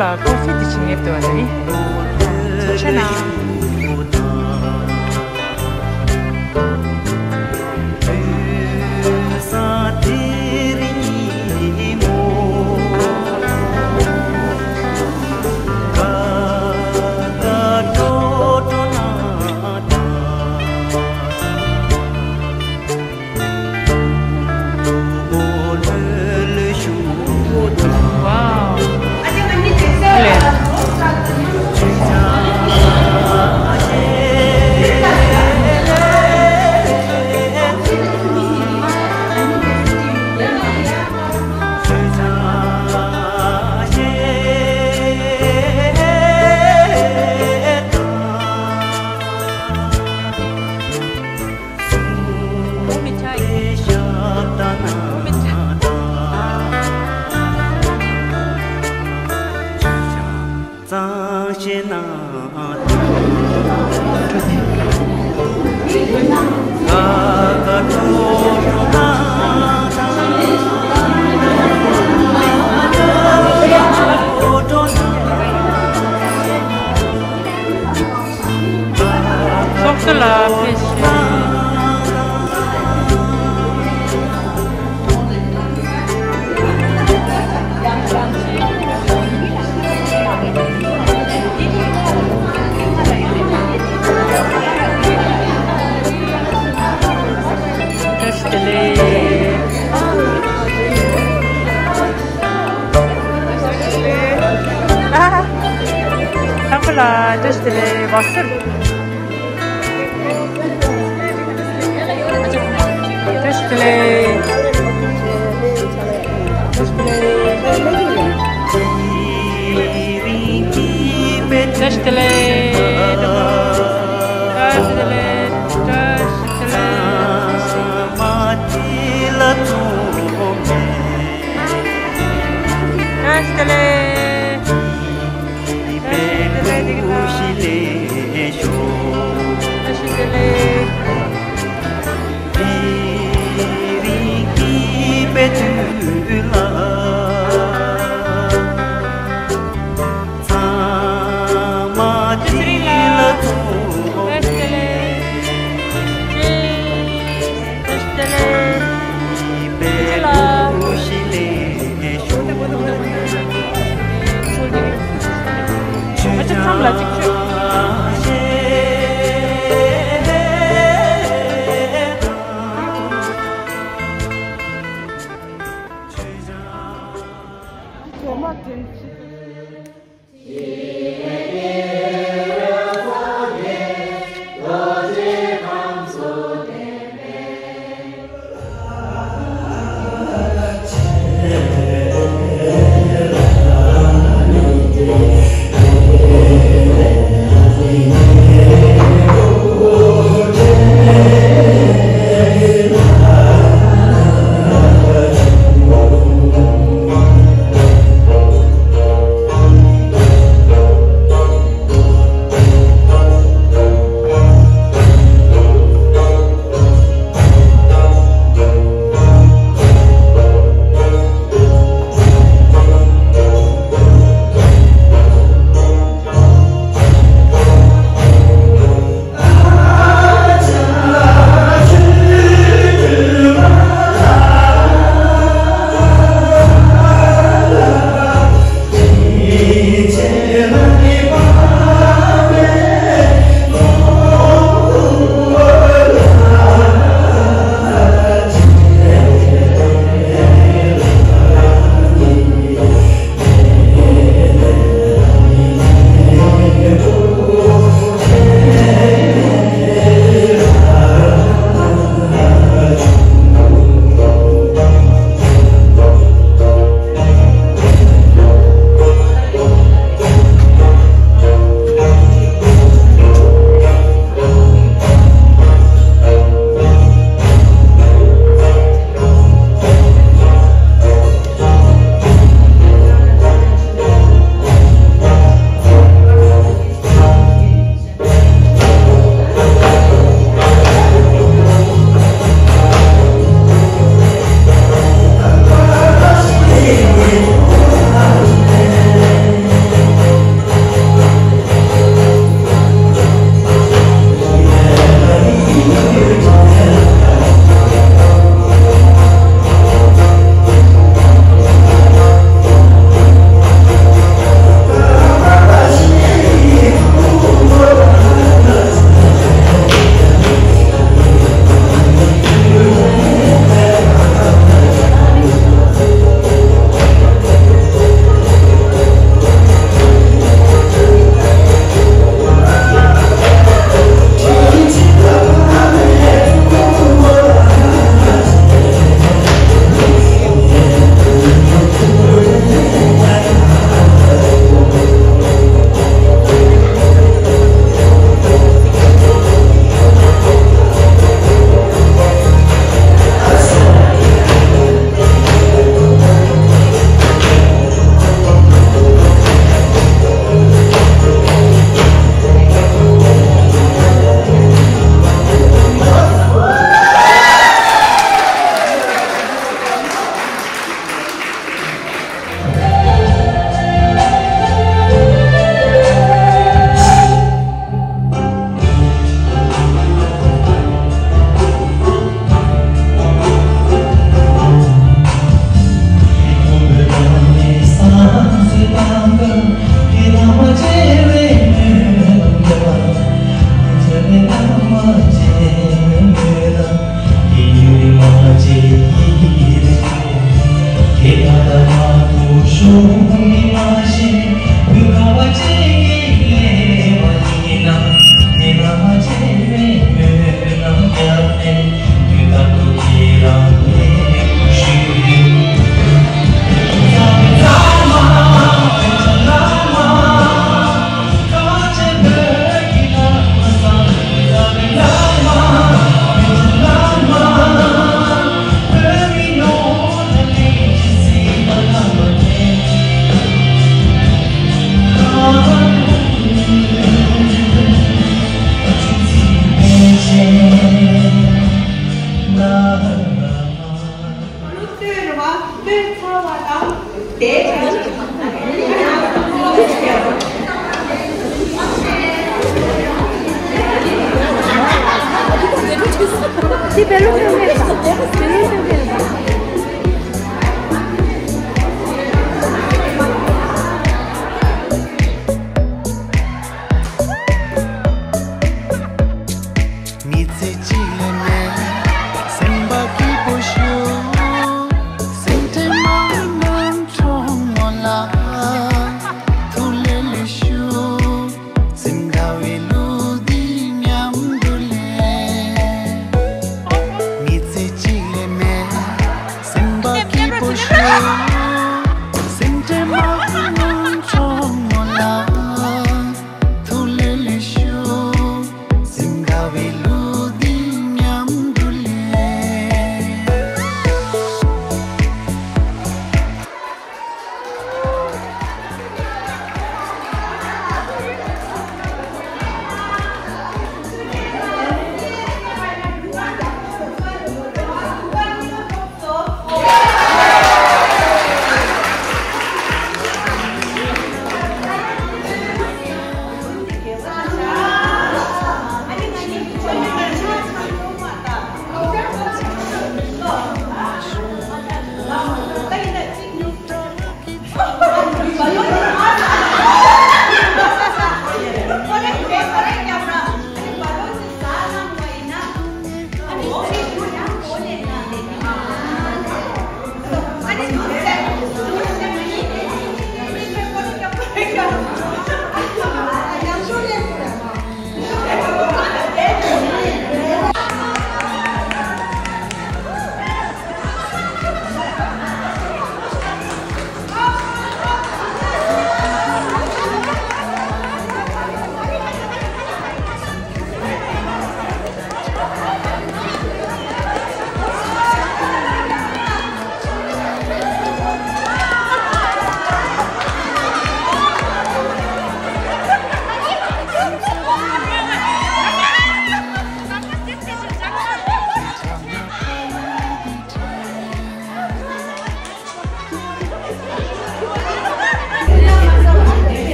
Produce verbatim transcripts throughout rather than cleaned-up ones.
ལ་ཀོ་ཧྥི་དེ་ཆེད་ཉེར་དུ་བ་རེད། ཐུགས་རྗེ་གནང་། ཚོགས་གཙོ་ལགས་ཕེབས་ཤིག་བཀྲ་ཤིས་བདེ་ལེགས། ཨ། ལྷག་པ་ལགས་བཀྲ་ཤིས་བདེ་ལེགས། བ་སུར། བཀྲ་ཤིས་བདེ་ལེགས། བཀྲ་ཤིས་བདེ་ལེགས། བཀྲ་ཤིས་བདེ་ལེགས། བཀྲ་ཤིས་བདེ་ལེགས། བཀྲ་ཤིས་བདེ་ལེགས། བཀྲ་ཤིས་བདེ་ལེགས། བཀྲ་ཤིས་བདེ་ལེགས། མི་ཚེ་གཅིག་ལས་མེད། སེམས་པ་སྐྱིད་པོ་ཤོག་སེམས་ཁྲལ་མ་གནང་གྲོགས་མོ་ལགས། ཐུགས་ལས་ལས་ཤོག་སེམས་དགའ་བའི་ལུས་འདི་མཉམ་དུ་ལས། མི་ཚེ་གཅིག་ལས་མེད། སེམས་པ་སྐྱིད་པོ་ཤོག་སེམས་ཁྲལ་མ་གནང་གྲོགས་མོ་ལགས། ཐུགས་ལས་ལས་ཤོག་སེམས་དགའ་བའི་ལུས་འདི་མཉམ་དུ་ལས།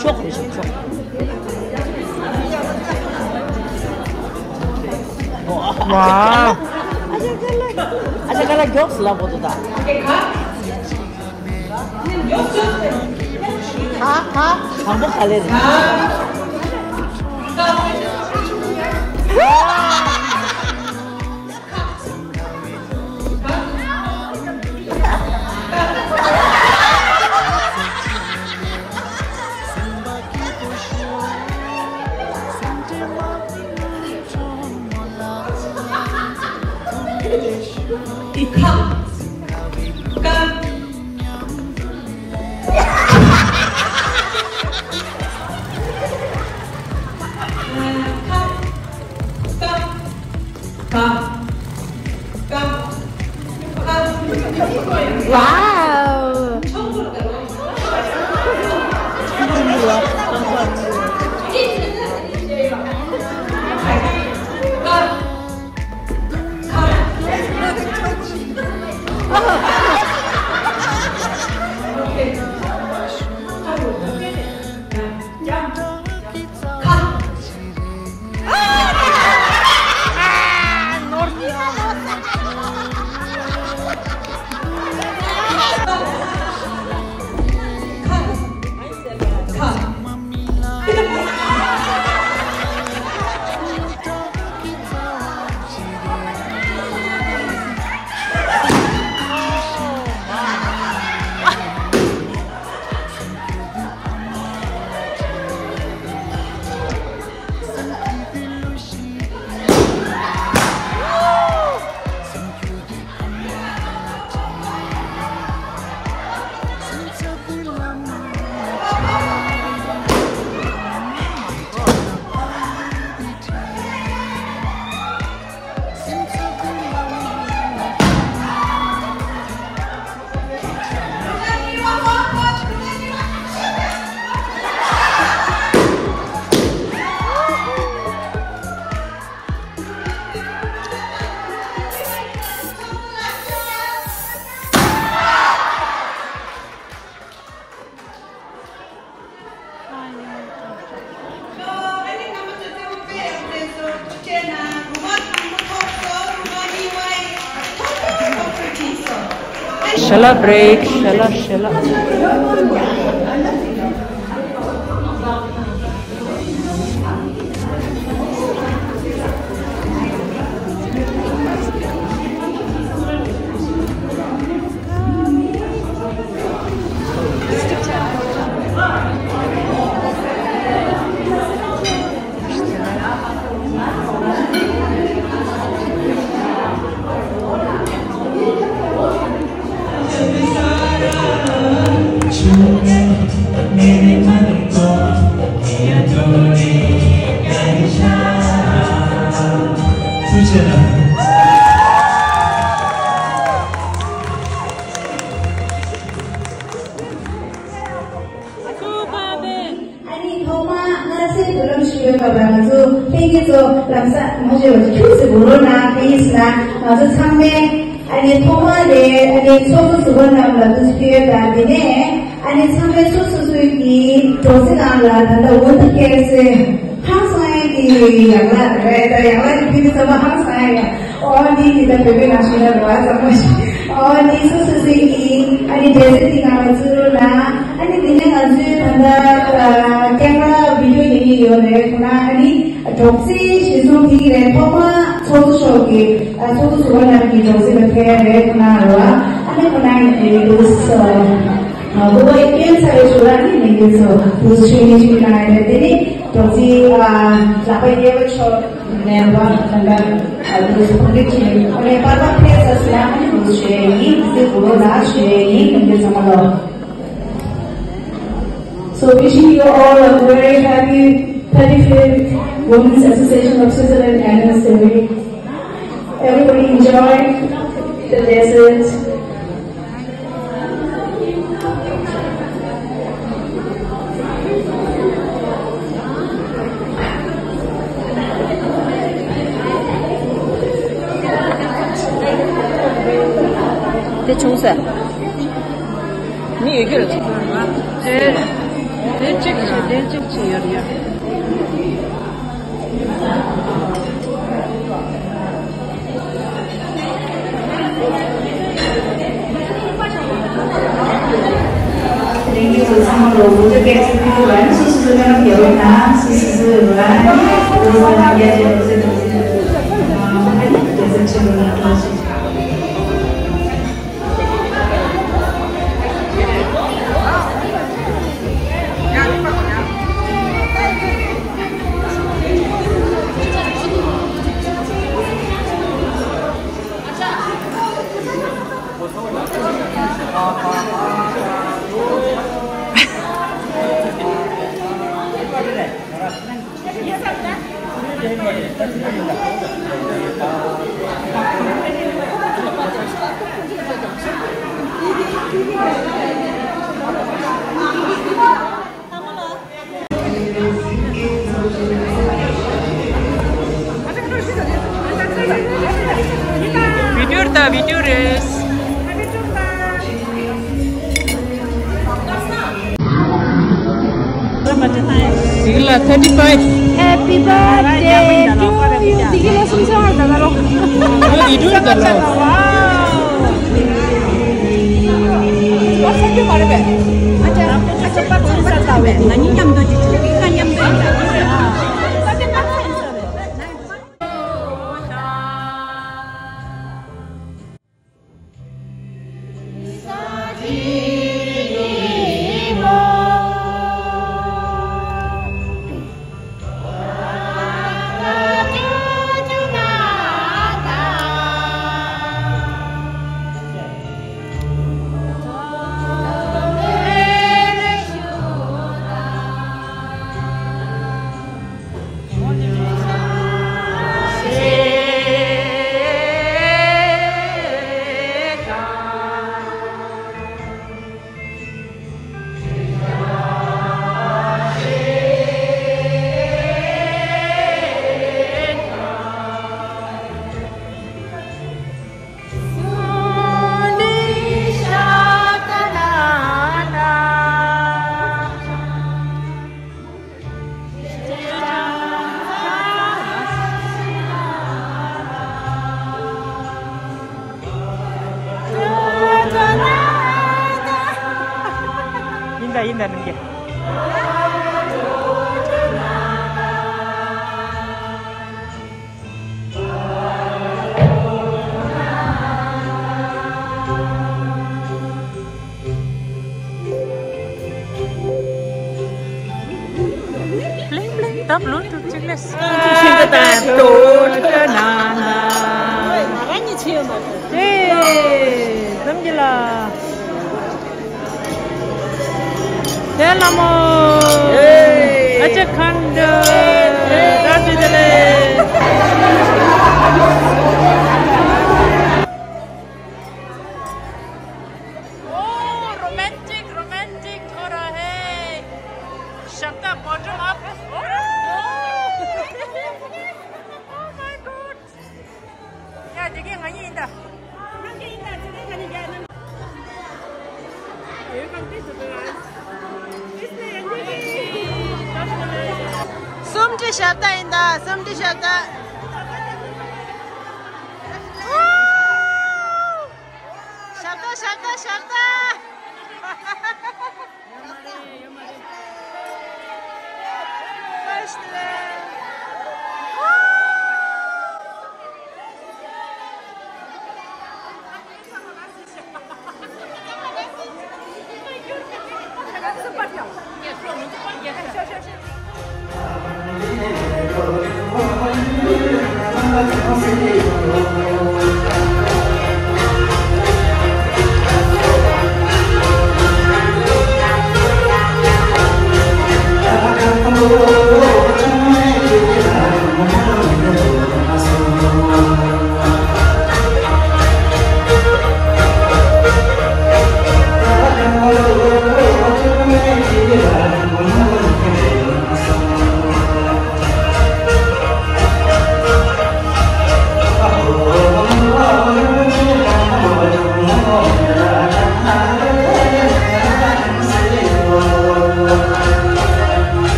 ཆོག་རེད་ཆོག་ཆོག་ཝའོ། ཨ་ཅག་ཁ་ལག་མགྱོགས་སུ་ལབ་དགོས་འདུག་ད། ཧ་ཧ། དང་པོ་ག་ལེར། ཁ། ཁ། ཝའོ། ཞལ་ལག་བྷི་རེག་ཞལ་ལག་ཞལ་ལག་ཨ་ནི་ཐོག་མ་སྔ་ཚེ་བུ་ལོན་ཞུ་བའི་སྐབས་ལ་ང་ཚོ་ལྷན་རྒྱས་ཚོ་ལམ་སང་མ་བརྗེད་པ་ཁྱུག་ཙམ་མགོ་ལོག་གནང་། དེ་ཡིན་ཟེར་ན་ང་ཚོ་ཚང་མས་ཨ་ནི་ཐོག་མ་ལས་ཨ་ནི་ཚོགས་གཙོ་ཟུར་པ་རྣམས་ལ་ཐུགས་རྗེ་ཆེ་ཞུ་ཡ་དང་། དེ་ནས་ཨ་ནི་ཚང་མས་སོ་སོ་སོའི་གི་གྲོགས་རྩེ་ནང་ལ་ད་ལྟ་ཝོན་ཌར་ཀེར་ཟེར་ཧང་སང་ཡ་གི་ཡག་ལག་རེད། ད་ཡག་ལག་གི་ཕུད་ཚང་མ་ཧང་སང་ཡ། ཨོ་འདི་གི་ད་བོད་པའི་ནང་བཞིན་ལ་རོ་ཨ་ཙམ་མ་ཞིག་ཨོ་འདི་སོ་སོ་སོའི་གི་ཨ་ནི་འབྲས་སིལ་འདི་ནང་ལ་བཙུགས་རོགས་གནང་། ཨ་ནི་དེ་ནས་ང་ཚོའི་ད་ལྟ་ཀེམ་ར་བི་ཌི་ཡོ་ཡིན་གྱི་ཡོད་རེད། ཁོ་ན་ཨ་ནི་གྲོགས་རྩེ་ཞེས་སོང་དེ་གི་རེད། ཐོག་མ་ཚོགས་གཙོ་མཆོག་གི་ཚོགས་གཙོ་ཟུར་པ་རྣམས་ཀྱི་གྲོགས་རྩེ་ལ་ཕེབས་རེད། ཁོ་ན་རོ་ཨ་ནི་ཁོ་ན་ཡིན་གྱི་འདུག་སོ། ཨ་བོད་པ་སྐྱོན་ཚ་བའི་ཞོར་ལ་ནི་ལས་འགུལ་ཚོ་བུ་ཆོས་ཉིད་ཅིག་གནང་ཡོད་རེད། དེ་ནི་རྡོ་རྗེ་ཨ་ལག་པ་རྒྱལ་བ་མཆོག་ནས་བ་ད་ལྟ་ཨ་བུ་ཆོས་ཕུང་འདྲེན་ཅིག་ནས་ཨ་ནི་པར་པ་ཕེབས་ས་སུ་ཡང་ཨ་ནི་བུ་ཆོས་ཡིན། དེ་བུ་ལོ་ལགས་ཆོས་ཡིན། ལས་འགུལ་ཚང་མ་ལོ། So wishing you all a very happy thirty-fifth Women's Association of Switzerland anniversary. Everybody enjoy the desert. དེ་ཆུང་ས། མི་ཡོད་རྒྱུ་རེད། དེ་དེ་གཅིག་བྱས་དེ་གཅིག་བྱས་ཡོད་ཡོད། བི་ཌིའོ་ད་བི་ཌིའོ་རེད། འདི་ལ་thirty five. Happy birthday to you. འདི་གི་ལ་སུམ་ཚོགས་ད་ལ་རོགས། ང་ཡི་འདུག་ད་ལ། ང་གཉིས་མཉམ་དུ་ཅིག་ང་མཉམ་དུ་ཡིན། ཡིན་ད་ནམ་རྒྱ། ལིང་ལིང་ད་བློ་ཐུག་ཅིག་ལས། ཤིང་ཏ་ཏ་ཏོ་ཏ་ན་ན། ཨེ། ཙམ་གྱི་ལ། དེ་ལ་མོ། ཨ་ཅག་ཁང་འདི། ད་དེ་དེ་ལས། Oh, romantic, romantic हो रहा है। शब्द bottom up। Oh, oh my God। ཡ། དེ་གའི་ང་གཉིས་ཡིན་ད། ང་གཉིས་ཡིན་ད། དེ་གའི་ང་གཉིས་ཡིན་ད། གསུམ་བཅུ་ཞབས་ཏ་ཡིན་ད། གསུམ་བཅུ་ཞབས་ཏ། ཞབས་ཏ། ཞབས་ཏ། ཞབས་ཏ།